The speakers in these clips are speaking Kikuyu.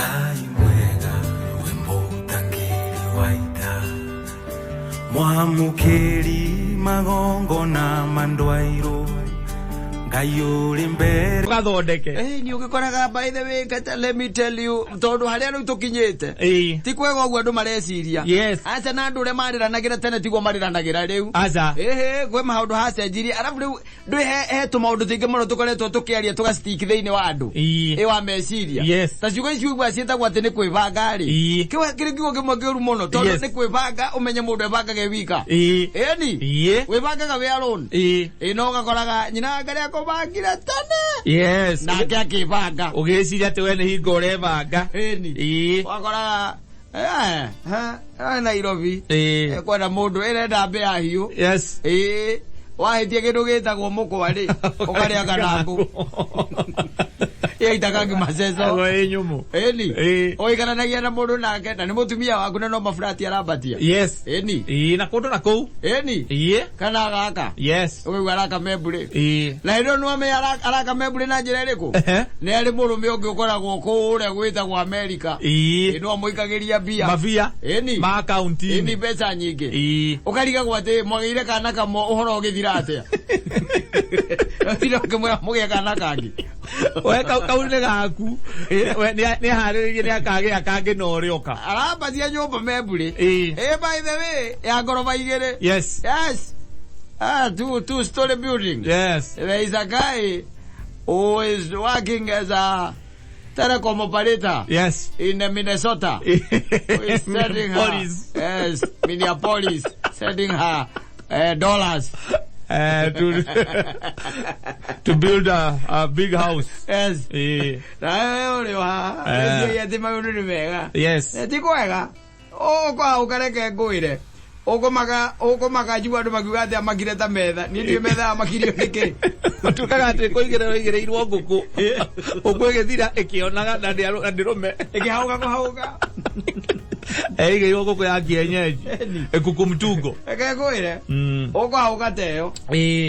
Ngai mwega we mũtangĩri wa ita, mwamũkĩri magongona ma ndwairũ, Ngai ũrĩ mbere. Gathondeke. Ĩĩ, nĩ ũgĩkoraga, by the way, kata, let me tell you, tondũ harĩa rĩu tũkinyĩte ti kwega ũguo andũ mareciria. Aca, na andũ ũrĩa marĩranagĩra tene tiguo marĩranagĩra rĩu. Aca. Ĩhĩ, kwĩ maũndũ hacenjirie, arabu rĩu ndwĩ he tũmaũndũ tũingĩ mũno tũkoretwo tũkĩaria tũgastick thĩinĩ wa andũ. Ĩ wa meciria. Ta ciugo ici ũigua ciĩtagwo atĩ nĩ kwĩbanga rĩ. Kĩu kĩrĩ kiugo kĩmwe kĩũru mũno, tondũ nĩ kwĩbanga, ũmenye mũndũ ebangage wika. Ĩni. Wĩbangaga wĩ alone. Ĩ, no ũgakoraga nyina wake nĩ akũbangire tene. Nake akĩbanga. Ũgĩciria atĩ we nĩ hingo ũrebanga. Ĩni. Wakoraga Nairobi kwenda mũndũ ĩrenda mbĩa hiũ. Ĩĩ, wahĩtia kĩndũ gĩtagwo mũkwa rĩ, ũkarĩa kanangũ yaitaga ngimaceco. Ago ĩ nyũmũ. Ĩni. Ũikaranagia na mũndũ nake na nĩ mũtumia waku na no maburati arambatia. Ĩni. Na kũndũ na kũu. Ĩni. Kana gaka ũkaigua araka membũrĩ. Na hĩndĩ ĩyo nĩwamenya araka membũrĩ na njĩra ĩrĩkũ? Nĩ arĩ mũrũme ũngĩ ũkoragwo kũrĩa gwĩtagwo Amerika. Ĩ, no amũikagĩria mbia. Mabia. Ĩni. Ma akaunti-inĩ. Ĩni, mbeca nyingĩ. Ũkarigagwo atĩ mwagĩire kana kamwe, ũhoro ũgĩthira atĩa? Ũtinde ũkĩmwĩra mũgĩe kana kangĩ. We kau nĩ gaku. We nĩ aharĩrĩirie nĩ akagĩa kangĩ na ũrĩa ũka. Arambatia nyũmba membũrĩ. Ĩ, by the way, ya ngoroba igĩrĩ. Yes. Ah, two story building. There is a guy who is working as a telecom operator in Minnesota, who is sending her. Minneapolis. Yes, Minneapolis, sending her dollars. To build a big house. Na wewe ũrĩ wa wĩciria atĩ maũndũ nĩ mega. Ti kwega. Ũkwa ũkareke ngwĩre. Ũkũmaka ũkũmaka, njigua andũ makiuga atĩ amakire ta metha. Niĩ ndiũĩ metha yamakirio nĩkĩ. Matuĩkaga atĩ kũigĩrĩrwo igĩrĩirwo ngũkũ. Ngũkũ ĩgĩthira ĩkĩonaga na ndĩrũme. Ĩkĩhaũka kũhaũka. Ĩigĩirwo ngũkũ ya kienyeji. Ĩkuku mtungo. Reke ngwĩre. Ũkũhaũka ta ĩyo.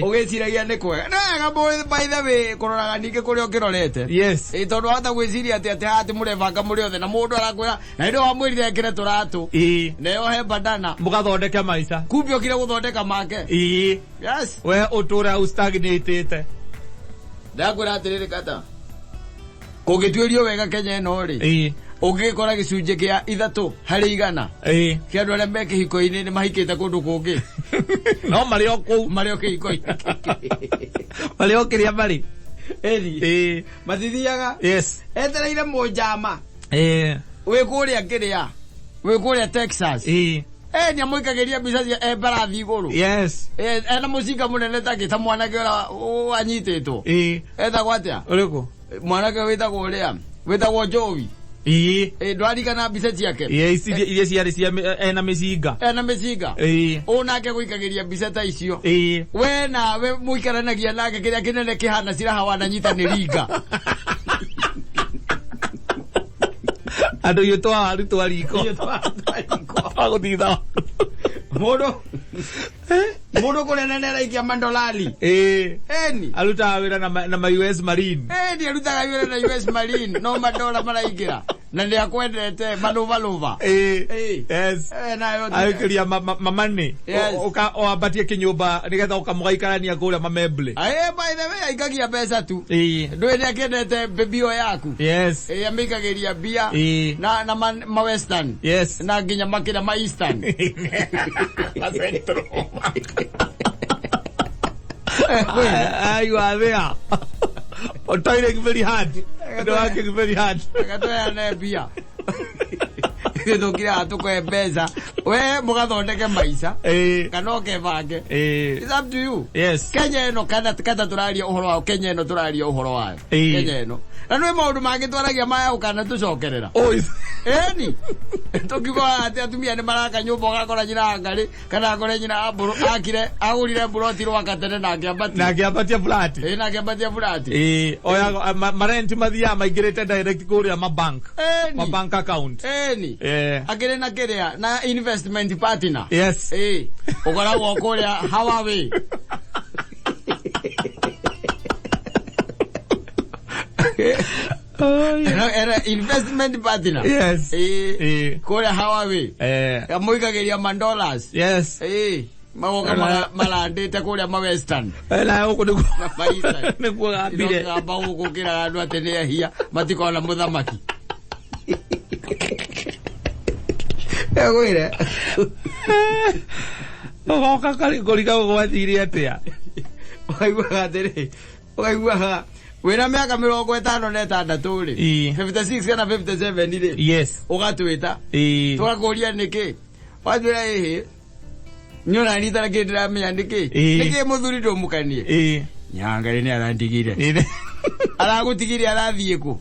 Ũgĩciragia nĩ kwega. Nĩ wega by the way kũroraga ningĩ kũrĩa ũkĩrorete. Ĩ, tondũ wahota gwĩciria atĩ haha atĩ mũrebanga mũrĩ othe na mũndũ arakwĩra na hĩndĩ ĩyo wamwĩrire ekĩre tũratũ na yohe bandana. Mũgathondeke maica. Kumbe okire gũthondeka make. We ũtũra ũstagnatĩte. Ndakwĩra atĩrĩrĩ, kata kũngĩtuĩrio wega Kenya ĩno rĩ, ũngĩgĩkora gĩcunjĩ kĩa 3% kĩa andũ arĩa me kĩhiko-inĩ nĩ mahikĩte kũndũ kũngĩ. No marĩ o kũu. Marĩ o kĩhiko-inĩ. Marĩ o kĩrĩa marĩ. Ĩni. Matithiaga. Etereire mũnjama wĩ kũrĩa kĩrĩa wĩ kũrĩa Texas. Nĩ amũikagĩria mbica cia e mbarathi igũrũ. Ena mũcinga mũnene takĩ ta mwanake ũrĩa anyitĩtwo. Etagwo atĩa? Ũrĩkũ? Mwanake wĩtagwo ũrĩa wĩtagwo Joey. Ndwarikana mbica ciake? Ici iria ciarĩ cia ena mĩcinga. Ena mĩcinga. Ũ nake gũikagĩria mbica ta icio. We nawe mũikaranagia nake kĩrĩa kĩnene kĩhana ciraha wananyita nĩ ringa. Andũ itũ twa waru twa riko. Twagũthitha. Mũndũ kũrĩa nĩ araikia mandolari. Eni. Arutaga wĩra na ma US Marine. Eni, arutaga wĩra na US Marine, no mandora maraingĩra na nĩ akwendete malũvalũva. Nayo Agĩkĩria mamani. Wambatie kĩnyũmba nĩgetha ũkamũgaikarania kũrĩa mamemble. By the way, aikagia mbeca tu. Ndũĩ nĩ akĩendete baby ĩyo yaku. Amĩikagĩria mbia na ma western na nginya makĩra ma eastern. Ma central. You are there. Toiling very hard. And working very hard. Reke tũheane mbia. Ithuĩ tũkire haha tũkũhe mbeca, we mũgathondeke maica kana ũkebange. It's up to you. Kenya ĩno kana kata tũraria ũhoro wayo, Kenya ĩno tũraria ũhoro wayo. Kenya ĩno na nĩ maũndũ mangĩ twaragia maya ũkana tũcokerera. Ĩni, tũkiuga atĩ atumia nĩ maraka nyũmba, ũgakora nyina wa ngarĩ kana akore nyina wa mbũrũ akire agũrire mburoti rwaka tene na akĩambatia. Na akĩambatia flat. Ĩ, na akĩambatia burati. Oya marent mathiaga maingĩrĩte direct kũrĩa mabank. Ĩni. Mabank account. Ĩni. Akĩrĩ na kĩrĩa na investment partner. Ĩ, ũkoragwo kũrĩa Hawaii. Era investment partner. Yes. Ĩĩ. Ĩĩ. Kũrĩa Hawaii. Kamũikagĩria ma dollars. Yes. Ĩĩ. Magoka malandĩte kũrĩa ma western. Na gũkũ nĩkuo Mabaisa. nĩkuo gambire. Gamba gũkũ kĩraga andũ atĩ nĩ ehia matikona mũthamaki. Egwĩre. Ũgoka kũriga gwathire atĩa? Ũkaiguaga atĩrĩ, ũkaiguaga wĩna mĩaka 56 rĩ, Ĩĩ. 56 kana 57 rĩ, Yes. ũgatwĩta Ĩĩ. tũgakũria nĩkĩ, watwĩra ĩhĩ nyona ni tarakĩ ndĩramenya nĩkĩ, Ĩĩ. nĩkĩ mũthuri ndũmũkanie, Ĩĩ. nyangarĩ nĩ arandigire, Ĩĩ. aragũtigire arathiĩ kũ?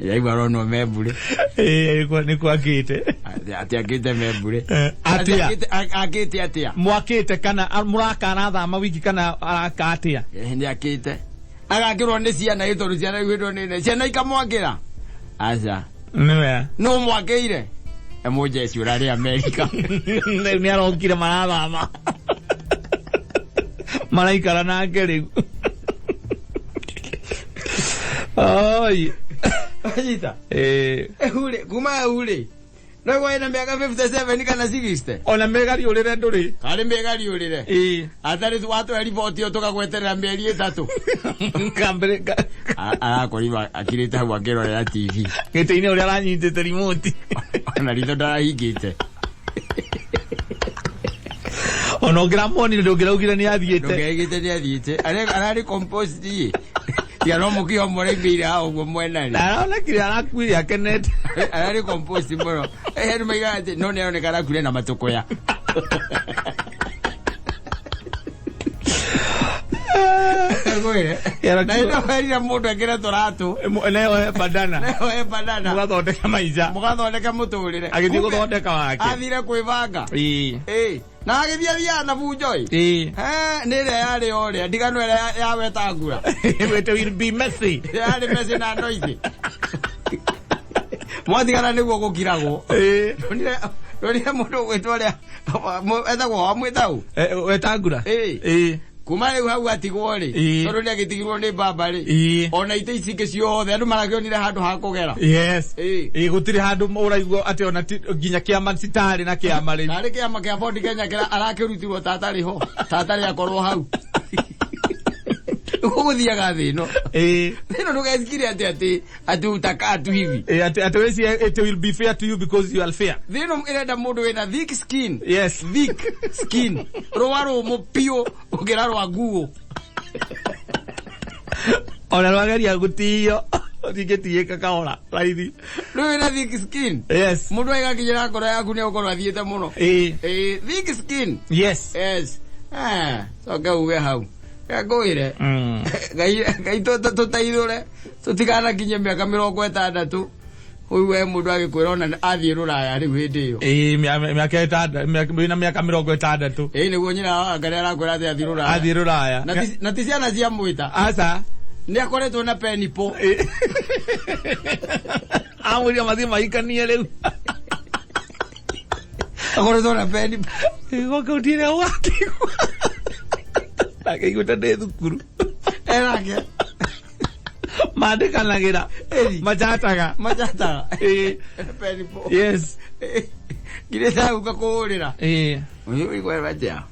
Yaigua aronwo membure. Ĩĩ, nĩkuo akĩte. Atĩ akĩte membure. Atĩa? Akĩte atĩa? Mwakĩte kana mũraka arathama wiki kana araka atĩa? Nĩ akĩte. Agakĩrwo nĩ ciana ĩ tondũ ciana iguĩtwo nĩ nene. Ciana ikamwakĩra? Aca. Nĩwe. Nũ mwakĩire? Mũjeshi ũrarĩ Amerika. Rĩu nĩ arokire marathama. Maraikara nake rĩu. Oi. Anyita. Ĩĩ. Rĩu kuma hau rĩ, no ĩna mĩaka 57 kana 60. Ona mĩgariũrĩre ndũrĩ. Karĩ mĩgariũrĩre. Ĩĩ. Atarĩ watwara riboti ĩyo tũgagweterera mĩeri 3. Kambere Arakorirwo akirĩte hau akĩrorera TV. gĩtĩ-inĩ ũrĩa aranyitĩte remote. Ona ritho ndarahingĩte. Ona ũngĩramuonire ndũngĩraugire nĩ athiĩte. Ndũngĩraugĩte nĩ athiĩte. Ararĩ composed ĩ. Tiga no mũkiho mũraimĩire hau ũguo mwena rĩ. Aronekire arakuire akenete. Ararĩ composed mũno. Andũ maigaga atĩ no nĩaroneka arakuire na matũkũya. Ngwĩre. Na ĩno werire mũndũ ekĩre tũratũ. Nayo he bandana. Nayo he bandana. Mũgathondeka maica. Mũgathondeka mũtũrĩre. Agĩthiĩ gũthondeka wake. Athire kwĩbanga. Ĩĩ. Ĩĩ. Na agĩthiĩ athiaga na bunjo ĩ. Ĩĩ. Nĩ ĩrĩa yarĩ o ũrĩa, ndigano ĩrĩa ya Wetangula. It will be messy. Yarĩ messy na noisy. Mwatigana nĩguo gũkiragwo. Ĩĩ. Ndonire mũndũ ũgwĩtwo ũrĩa, etagwo wamwĩtau? Wetangula? Ĩĩ. Ĩĩ. Kuma rĩu hau atigwo rĩ, Ĩĩ. tondũ nĩagĩtigirwo nĩ baba rĩ, Ĩĩ. ona itĩ ici ingĩ ciothe andũ marakĩonire handũ ha kũgera. Yes. Ĩĩ. Ĩĩ, gũtirĩ handũ ũraigua atĩ ona nginya kĩama citarĩ na kĩama rĩu. Narĩ kĩama kĩa Ford Kenya kĩra arakĩrutirwo tatarĩ ho, tatarĩ akorwo hau. Gũgũthiaga thĩ ĩno. Ĩĩ. Thĩ ĩno ndũgecirie atĩ atĩ utakaa tu hivi. Ĩĩ, atĩ wĩcirie it will be fair to you because you are fair. Thĩ ĩno ĩrenda mũndũ wĩna thick skin. Yes. Thick skin. Rũa rũmũ biũ gũkĩra rwa nguo. Ona rwageria gũtio, rũtingĩtigĩka kahora, raithi. Rĩu wĩna thick skin. Yes. Mũndũ agĩgakinyĩra ngoro yaku nĩ ũgũkorwo athiĩte mũno. Ĩĩ. Ĩĩ, thick skin. Yes. Yes. Coke uge hau. Ngwĩre. Ngai tũteithũre, tũtikanakinye mĩaka 60. Ũigue mũndũ agĩkwĩra ona athiĩ rũraya rĩu hĩndĩ ĩyo. Ĩĩ, mĩaka ĩtandatũ, wĩna mĩaka 60. Ĩĩ, nĩguo nyina wa Ngai arakwĩra atĩ athiĩ rũraya. Athiĩ rũraya. Na ti ciana cia mwĩta. Aca. Nĩ akoretwo na penipo. Ĩĩ. Amwĩrire mathiĩ mahikanie rĩu. Akoretwo na penipo. Ĩĩ, goka ũtire ũgakĩigua. Ndakĩiguĩte ndĩ thukuru. Erake. Mandĩkanagĩra. Ĩri. Machataga. Machataga. Ĩĩ. Penipo. Yes. Ngirĩ thau ngakũhũrĩra. Ĩĩ. Ũyũ ũigua atĩa?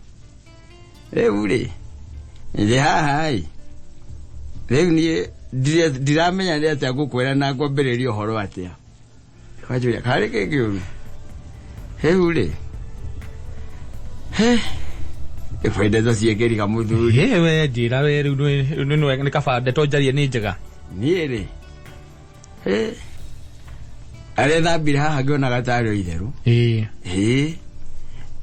Rĩu rĩ, ndĩ haha ĩ. Rĩu niĩ ndiramenya nĩ atĩa ngũkwĩra na ngwambĩrĩria ũhoro atĩa. Kwanjũria, karĩ kĩ kĩũru? Rĩu rĩ, he, ĩbwe ndeto ciĩkĩriga mũthuri. Ĩĩ, we njĩra we rĩu nĩ kaba ndeto njarie nĩ njega. Niĩ rĩ, he, arĩa thambire haha ngĩonaga tarĩ o itherũ. Ĩĩ. Ĩĩ.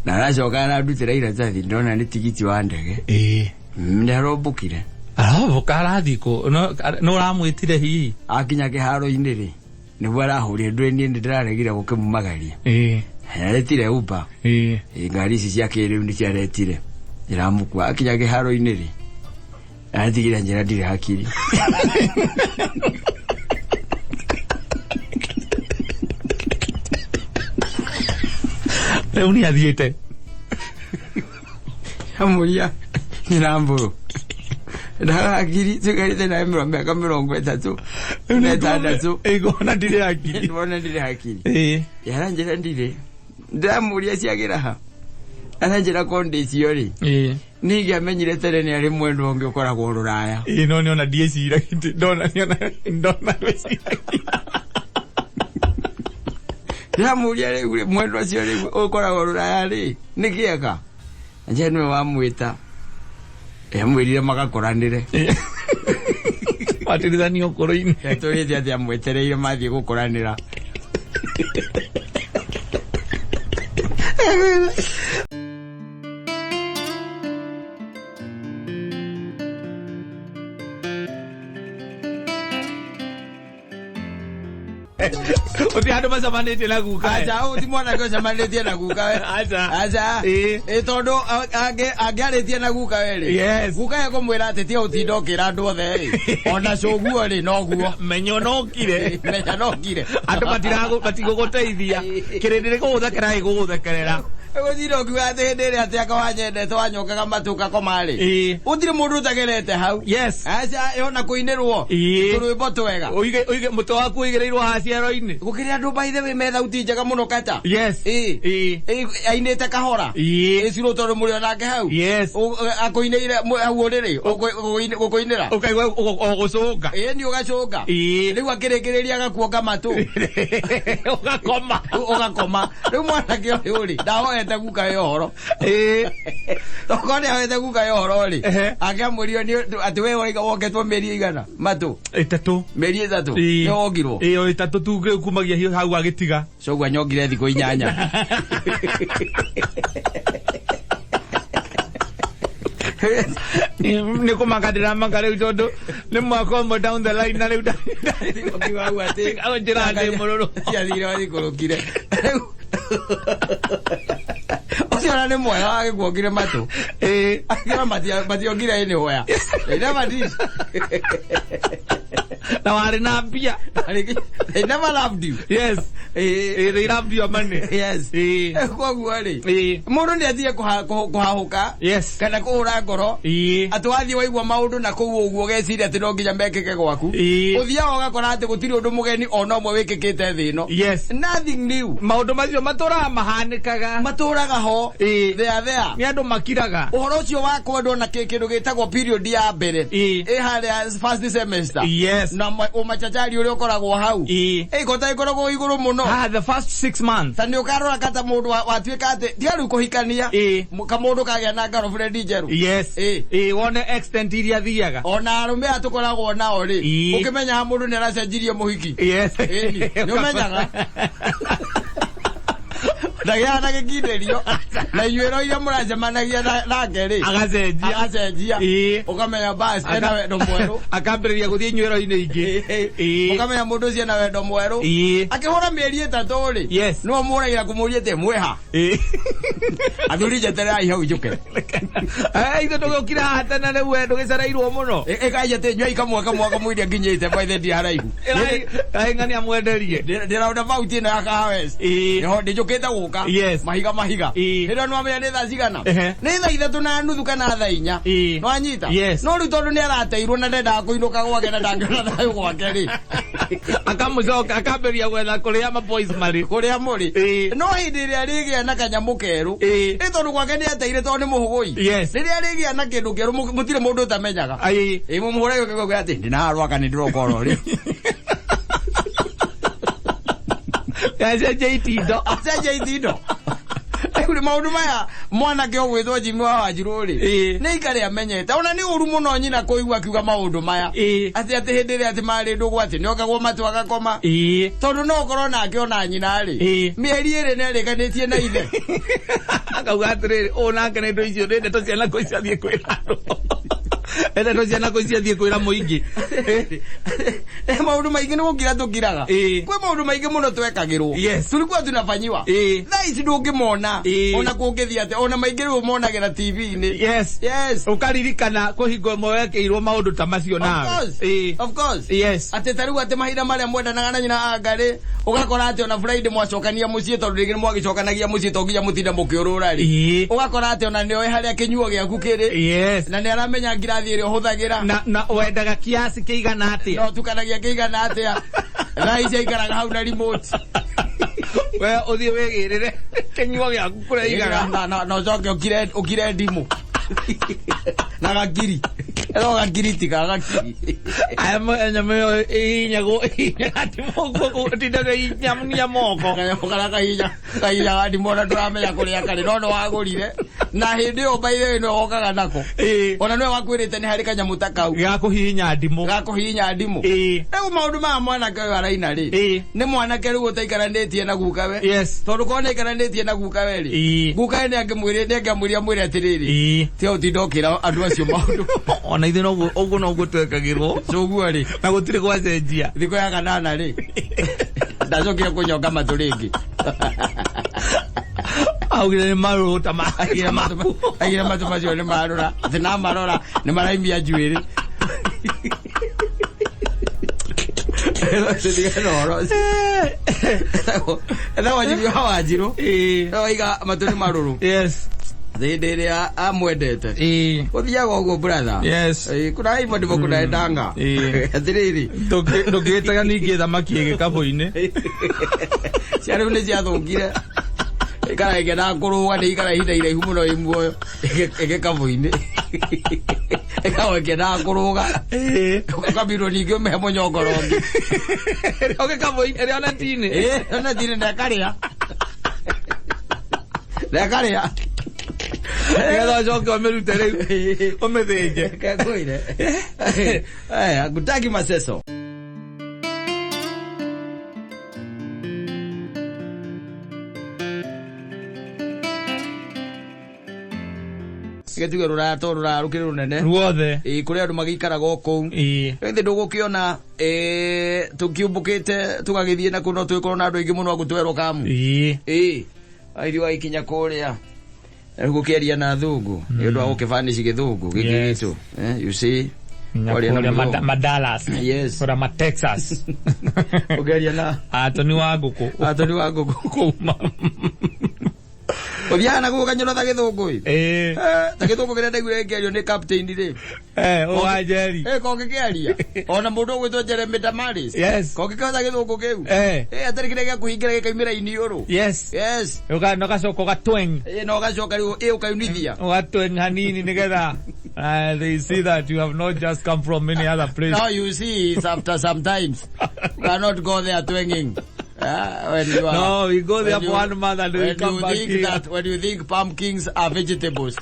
Na aracoka arandutĩra iratathi ndona nĩ tigiti wa ndege. Ĩĩ. Nĩ arombũkire. Aromboka arathiĩ kũ? No ũramwĩtire hihi? Akinya kĩharo-inĩ rĩ, nĩguo arahũrire ndũĩ niĩ nĩ ndĩraregire gũkĩmumagaria. Ĩĩ. Aretire Uber. Ĩĩ. Ĩĩ, ngari ici cia kĩrĩu nĩ ciaretire. Iramũkua. Akinya kĩharo-inĩ rĩ, aratigire njĩra ndirĩ hakiri. Rĩu nĩ athiĩte. Amũria nyina mbũrũ. Ndagakiri tuikarĩte nawe mĩaka 36. Ĩgona ndirĩ hakiri. Ndĩrona ndirĩ hakiri. Ĩĩ. Aranjĩra ndirĩ. Ndĩramũria ciagĩra ha. Aranjĩra ko ndĩcio rĩ. Ĩĩ. Nĩ ingĩamenyire tene nĩ arĩ mwendwa ũngĩ ũkoragwo rũraya. Ĩĩ no nĩona ndiĩciragia ndona nĩona ndona ndwĩciragia. Ndĩramũria rĩu rĩ, mwendwa ũcio rĩu ũkoragwo rũraya rĩ, nĩkĩ eka? Anjĩra nĩwe wamwĩta. Amwĩrire magakoranĩre. Watirithania ũkũrũ-inĩ. Etũrĩte atĩ amwetereire mathiĩ gũkoranĩra. Gũtirĩ handũ macemanĩtie na guka. Aca, ũyũ ti mwanake ũcemanĩtie na guka we. Aca. Aca. Ĩĩ. Ĩ tondũ angĩarĩtie na guka we rĩ. Yes. Guka ekũmwĩra atĩ tiga ũtinda ũkĩra andũ othe rĩ. Ona cũguo rĩ noguo. Menya onokire. Menya nokire. Andũ matigũgũteithia. Kĩrĩndĩ nĩ gũgũthekerera gĩgũgũthekerera. Gũtinda ũkiuga atĩ hĩndĩ ĩrĩa atĩ anga wanyendete wanyokaga matũ ũgakoma rĩ. Ĩĩ. Gũtirĩ mũndũ ũtagerete hau. Yes. Aca ona kũinĩrwo. Ĩĩ. Tũrwĩmbo twega. Ũige ũige mũtwe waku ũigĩrĩirwo haha ciero-inĩ. Gũkĩrĩ andũ by the way me thauti njega mũno kata. Yes. Ĩĩ. Ĩĩ. Ĩĩ, ainĩte kahora. Ĩĩ. Ĩcirũ tondũ mũrĩ onake hau. Yes. Akũinĩire hau ũrĩrĩ gũkũinĩra. Ũkaigua o gũcũnga. Ĩĩ nĩ ũgacũnga. Ĩĩ. Rĩu akĩrĩkĩrĩria agakuonga matũ. Ũgakoma. Ũgakoma. Rĩu mwanake ũyũ rĩ ndahoete guka we ũhoro. Ĩĩ. Tokorwo nĩ ahoete guka we ũhoro rĩ. Ehe. Angĩamwĩrire atĩ we woketwo mĩeri ĩigana matũ. Ĩtatũ. Mĩeri ĩtatũ. Ĩĩ. Nĩ wongirwo. Ĩĩ o ĩtatũ tu kumagia hiũ hau agĩtiga. Cũguo anyongire thikũ 8. Nĩ kũmaka ndĩramaka rĩu tondũ nĩ mwaka ũmwe down the line na rĩu Ũkiuga hau atĩ njĩra ndĩ mũrũrũ. Ciathire wagĩikũrũkire. Rĩu ũcio ona nĩ mwega wagĩkuongire matũ. Ĩĩ. Akiuga mationgire anywhere. They never did. Na warĩ na mbia. They never loved you. Yes. Ĩĩ. Ĩĩ, they loved your money. Yes. Ĩĩ. Koguo rĩ Ĩĩ. mũndũ nĩ athire kũhahũka Yes. kana kũhũra ngoro Ĩĩ. atĩ wathiĩ waigua maũndũ na kũu ũguo ũgeciria atĩ no nginya mekĩke gwaku. Ĩĩ. Ũthiaga ũgakora atĩ gũtirĩ ũndũ mũgeni ona ũmwe wĩkĩkĩte thĩ ĩno. Yes. Nothing new. Maũndũ macio matũraga mahanĩkaga. Matũraga ho. Ĩĩ. There there. Nĩ andũ makiraga. Ũhoro ũcio wa kwendwo na kĩndũ gĩtagwo period ya mbere. Ĩĩ. Ĩ harĩa first semester. Yes. Na ũmachachari ũrĩa ũkoragwo hau. Ĩĩ. Ĩ kota ĩkoragwo igũrũ mũno. Ah, the first 6 months. Ta nĩ ũkarora kata mũndũ watuĩka atĩ tiga rĩu kũhikania. Ĩĩ. Kamũndũ kagĩa na girlfriend njerũ. Yes. Ĩĩ. Ĩĩ, wone extent iria thiaga. Ona arũme aya tũkoragwo nao rĩ. Ĩĩ. Ũkĩmenyaga mũndũ nĩ aracenjirie mũhiki. Yes. Ĩni, nĩ ũmenyaga. Ndagĩaga na gĩkindĩrio na inyuĩro iria mũracemanagia nake rĩ. Agacenjia. Agacenjia. Ĩĩ. Ũkamenya bas ena wendo mwerũ. Akambĩrĩria gũthiĩ inyuĩro-inĩ ingĩ. Ĩĩ. Ũkamenya mũndũ ũcio ena wendo mwerũ. Ĩĩ. Akĩhũra mĩeri ĩtatũ rĩ. Yes. Nĩwe mũragĩra kũmũria atĩ mwĩha. Ĩĩ. Athuri njetererai hau njũke. Ithuĩ tũgĩũkire haha tene rĩu we ndũgĩcereirwo mũno. Ĩkaija atĩ nyuai kamwe kamwe kamũiria nginyĩte by the ndi haraihu. Ĩrai ng'ania mwenderie. Ndĩ roundabout ĩno ya Kahawa West. Ĩĩ. Nĩho ndĩnjũkĩte gũka. Yes. Mahiga mahiga. Ĩĩ. Hĩndĩ ĩyo nĩwamenya nĩ thaa cigana? Ehe. Nĩ thaa 3:30 kana thaa 4. Ĩĩ. Nĩwanyita? Yes. No rĩu tondũ nĩ arateirwo na ndendaga kũinũka gwake na ndangĩona thayũ gwake rĩ. Akamũcoka akambĩrĩria gwetha kũrĩa ma boys marĩ. Kũrĩa mũrĩ. Ĩĩ. No hĩndĩ ĩrĩa arĩgĩa na kanyamũ kerũ. Ĩĩ. Ĩ tondũ gwake nĩ ateire tondũ nĩ mũhũgũi. Yes. Rĩrĩa arĩgĩa na kĩndũ kĩerũ mũtirĩ mũndũ ũtamenyaga. Ĩĩ. Ĩ mũmũhũre gĩko atĩ ndĩnarwaka nĩ ndĩroka oro rĩ. Acenjia itindo. Acenjia itindo. Rĩu nĩ maũndũ maya mwanake ũgwĩtwo Jimmy wa Wanjirũ rĩ. Ĩĩ. Nĩ aikare amenyete. Ona nĩ ũru mũno nyina kũigua akiuga maũndũ maya. Ĩĩ. Atĩ atĩ hĩndĩ ĩrĩa atĩ marĩ ndũgũ atĩ nĩokagwo matũ agakoma. Ĩĩ. Tondũ no ũkorwo nake ona nyina rĩ. Ĩĩ. Mĩeri ĩrĩ nĩarĩkanĩtie na ithe. Akauga atĩrĩrĩ, ũũ nake nĩ indo icio nĩ ndeto cia nako icio athiĩ kwĩra andũ. Ndeto cia nako icio athiĩ kwĩra mũingĩ. Maũndũ maingĩ nĩ gũkira tũkiraga. Ĩĩ. Kwĩ maũndũ maingĩ mũno twekagĩrwo. Yes. Tulikuwa tunafanyiwa. Ĩĩ. Thaa ici ndũngĩmona. Ĩĩ. Ona kũngĩthiĩ atĩa ona maingĩ rĩu ũmonagĩra TV-inĩ. Yes. Yes. Ũkaririkana kũhingo ĩmwe wekĩirwo maũndũ ta macio Of nawe. course. Ĩĩ. Of course. Yes. Atĩ ta rĩu atĩ mahinda marĩa mwendanaga na nyina anga rĩ, Ũgakora atĩ ona Friday mwacokania mũciĩ, tondũ rĩngĩ nĩ mwagĩcokanagia mũciĩ, to nginya mũtinde mũkĩũrũra rĩ, ũgakora atĩ ona nĩoĩ harĩa kĩnyuo gĩaku kĩrĩ, na nĩ aramenya ngirathi ĩrĩa ũhũthagĩra, Na wendaga kiasi kĩigana atĩa, na ũtukanagia kĩigana atĩa. Thaa ici aikaraga hau na remote. We ũthiĩ wĩgĩrĩre kĩnyuo gĩaku kũrĩa igaga. Na ũcoke ũkire ndimũ na gakiri, no gakiri tiga gakiri. Aya, nyamũ ĩyo ĩhihinyagwo, ĩhihinyaga ndimũ, ĩtindaga ĩhihinyania moko. Kanyamũ karĩa kahihinya ga ndimũ, ona ndũramenya kũrĩa karĩ, no nĩ wagũrire na hĩndĩ ĩyo by the way nĩwe wokaga nako, ona nĩwe wakwĩrĩte nĩ harĩ kanyamũ ta kau ga kũhihinya ndimũ. Ga kũhihinya ndimũ. Rĩu maũndũ maya mwanake ũyũ araina rĩ, nĩ mwanake rĩu ũtaikaranĩtie na gukawe, tondũ korwo nĩaikaranĩtie na gukawe rĩ, gukawe nĩ angĩmwĩrire, nĩ angĩamwĩrire amwĩre atĩrĩrĩ, tiga ũtinda ũkĩra andũ acio maũndũ. Ona ithuĩ noguo, ũguo noguo twekagĩrwo. Ũguo rĩ, na gũtirĩ gwacenjia. Thikũ ya kanana rĩ, ndacokire kũnyonga matũ rĩngĩ. Augire nĩ marũrũ ta Aigire matũ, aigire matũ macio nĩ marũra, atĩ namarora nĩ maraimia njuĩrĩ. Tũtigane na ũhoro ũcio. Etagwo Jimmy wa Wanjirũ. Oiga matũ nĩ marũrũ hĩndĩ ĩrĩa amwendete. Gũthiaga ũguo, brother. Kuna hivyo ndivyo kunaendanga. Atĩrĩrĩ, Ndũngĩgĩtega ningĩ thamaki ĩgĩkabũ-inĩ. Cia rĩu nĩ ciathũkire, ikara ĩkenaga kũrũga, nĩ ikara ihinda iraihu mũno ĩ muoyo ĩgĩkabũ-inĩ, ĩkoragwo ĩkenaga kũrũga, ũkambirwo ningĩ ũmĩhe mũnyongoro ũngĩ. Ĩrĩa gĩkabũ-inĩ, ĩrĩa neti-inĩ. Ĩĩ, neti-inĩ, na ĩkarĩa na ĩkarĩa. Nĩgetha ũcoke ũmĩrute rĩu ũmĩthĩnje. Kekwire ngutaki maceco. Gĩtuge rũraya to rũraya rũkĩrĩ rũnene. Ruothe. Ĩĩ, kũrĩ andũ magĩikaraga o kũu. Githĩ ndũgũkĩona tũkĩũmbũkĩte tũgagĩthiĩ na kũu, no tũgĩkorwo na andũ aingĩ mũno a gũtwerwo kamu. Ĩĩ, aithĩ wagĩkinya kũrĩa rĩu gũkĩaria na thũngũ nĩ ũndũ wa gũkĩbanici gĩthũngũ gĩkĩ gitũ. You see, kwaria na Kũrĩa mũthũngũ. Madalas. Kũrĩa ma Texas. Ũkĩaria na Atoni wa ngũkũ. Atoni wa ngũkũ. Kuma. Ũthiaga na gũkũ kanyũrotha gĩthũngũ ĩ. Ta gĩthũngũ kĩrĩa ndaiguire gĩkĩario nĩ captain rĩ. Ũwanjeri. Kongĩkĩaria ona mũndũ ũgwĩtwo Jeremy Damaris, kongĩkĩhota gĩthũngũ kĩu, atarĩ kĩrĩa gĩa kũhingĩra gĩkaumĩra iniũrũ. No gacoka ũgatweng. Na ũgacoka rĩu ũkaunithia. Ũgatweng hanini nĩgetha they see that you have not just come from any other place. Now you see, it's after sometimes. You cannot go there twanging. When you are, No, we go there when for 1 month and we when come you back think here. That when you think pumpkins are vegetables.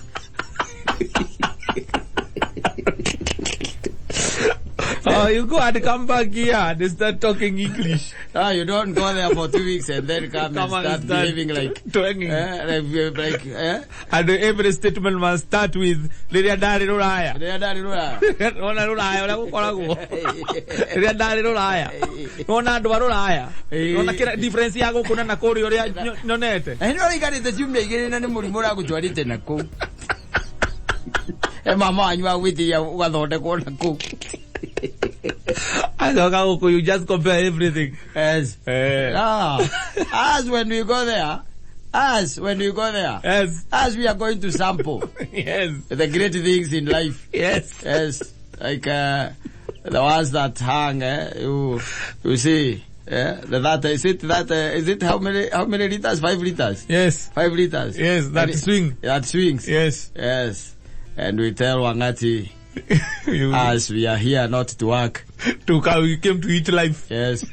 Oh, you go and come back here and start talking English. Ah, you don't go there for 2 weeks and then come, Come and and start start behaving like twanging. Like. And every statement must start with rĩrĩa ndarĩ rũraya. Rĩrĩa ndarĩ rũraya. Ona rũraya ũrĩa gũkoragwo. Rĩrĩa ndarĩ rũraya. Ona andũ a rũraya. Ona kĩra difference ya gũkũ na kũrĩa ũrĩa nyonete. Na nĩ ũraikarĩte ciumia 2 na nĩ mũrimũ ũragũtwarĩte na kũu. E mama wanyu agwĩtiria ũgathondekwo na kũu. Acoka gũkũ, you just compare everything. Yes. As when we go there, as when we go there, as we are going to sample the great things in life. Yes. Like the ones that hang, you see, that is it, that is it how many liters? 5 liters. Yes. 5 liters. Yes, that And it swing. That swings. Yes. Yes. And we tell Wangati, You, as we are here not to work. To come, we came to eat life. Yes.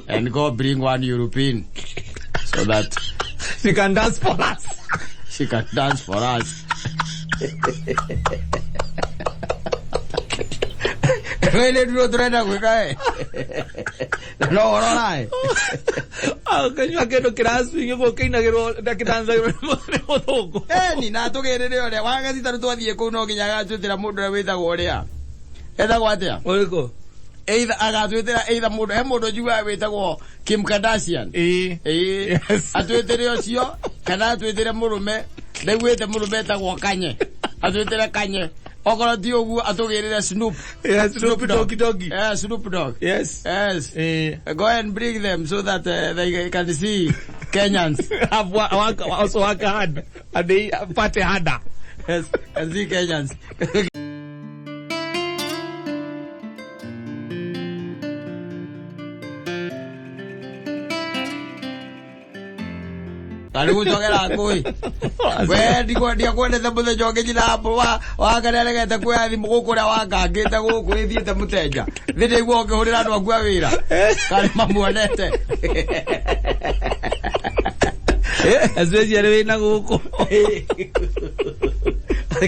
And go bring one European so that she can dance for us. She can dance for us. Wele ndiro turenda gwika e. No urora e. Kanyua kindu kiraswing uguo kiinagirwo na kidancagirwo nĩ mũthũngũ. Ni na tugirire uria wagathi taru twathie kuu no nginya agatwitira mundu uria witagwo uria. Etagwo atia? Ũrĩkũ? Either agatwitira either mundu, he mundu njiguaga witagwo Kim Kardashian. Atwitire ucio kana atwitire murume, ndaiguite murume etagwo Kanye. Atwitire Kanye. Okorwo ti ũguo atũgĩrĩre Snoop. Yes, Snoop Doggy Doggy. Yeah, Snoop Dogg. Yes. Yes. Eh. Go and bring them so that they can see Kenyans. Have work, also work hard and they party harder. Yes, and see Kenyans. Tarä u njogera ngåi we ndiakwendete muthenya å ngä nyina wakareregete kuoya thimå gå kå rä a wakangä te gå kå ä thiä te må tenja thä ndä igua å kä hå rä ra andå aku a wä ra karä mamuonete. Especially wĩna gũkũ.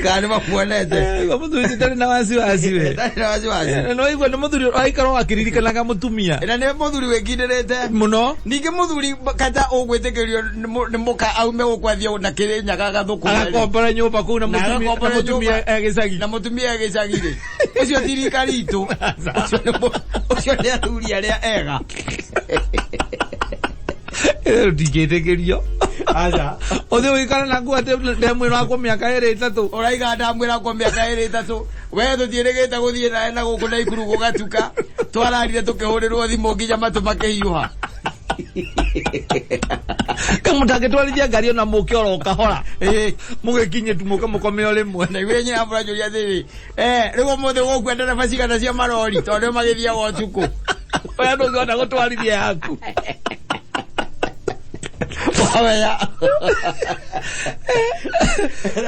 Kana nä mamuonete. Mũthuri ũcio ndarĩ na wasiwasi we. Ndarĩ na wasiwasi. Na waigua nĩ mũthuri aikara akĩririkanaga mũtumia. Na nä må thuri wä kindä rä te mũno. Ningä må thuri kata å gwä tä kä rio nä må ka aume gå kwethio na kä rä nyaga gathå kå Agakombora nyũmba kũu na Na mũtumia na agakombora mũtumia nyũmba. e gĩcagi. Na mutumia gĩcagi rĩ, ũcio ti rika ritũ, ũcio nĩ athuri arĩa ega. Ndingĩtĩkĩrio. Aca. Ũthiĩ ũikare naku atĩ ndemwĩra wakwa mĩaka ĩrĩ ĩtatũ. Ũraiga ndamwĩra kwa mĩaka ĩrĩ ĩtatũ, we tũtiĩrĩgĩte gũthiĩ nawe na gũkũ na ikuru gũgatuka, twararire tũkĩhũrĩrwo thimũ nginya matũ makĩhiũha. Kamũtangĩtwarithia ngari ona mũke oro kahora. Ĩĩ. Mũgĩkinye tu mũke mũkome o rĩmwe. Na iwe nyina mũranjũria atĩrĩ, rĩu ũmũthĩ gũkua ndereba cigana cia marori tondũ nĩo magĩthiaga ũtukũ? Ũrĩa ndũngĩhota gũtwarithia yaku. Wamenya.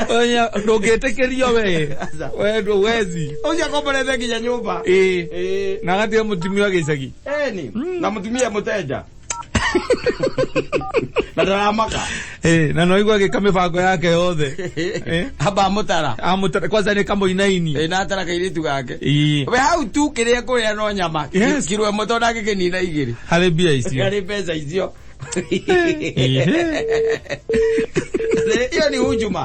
Oya, ndũngĩtĩkĩrio we. We ndũwezi. Ũcio akomborete nginya nyũmba. Ĩĩ. Ĩĩ. Na agatiga mũtumia wa gĩcagi. Eni, na mũtumia mũtenja. Na ndaramaka. Ĩĩ, na no igua agĩka mĩbango yake yothe. Eh? Amba mũtara. Amũtara kwanza nĩ kamũinaini. Ĩĩ, na atara kairĩtu gake. Ĩĩ. We hau tu kĩrĩa kũrĩa no nyama. Yes. Kiro ĩmwe tondũ angĩkĩnina igĩrĩ. Harĩ mbia icio. Harĩ mbeca icio. Ĩhĩ. Ĩyo ni hujuma.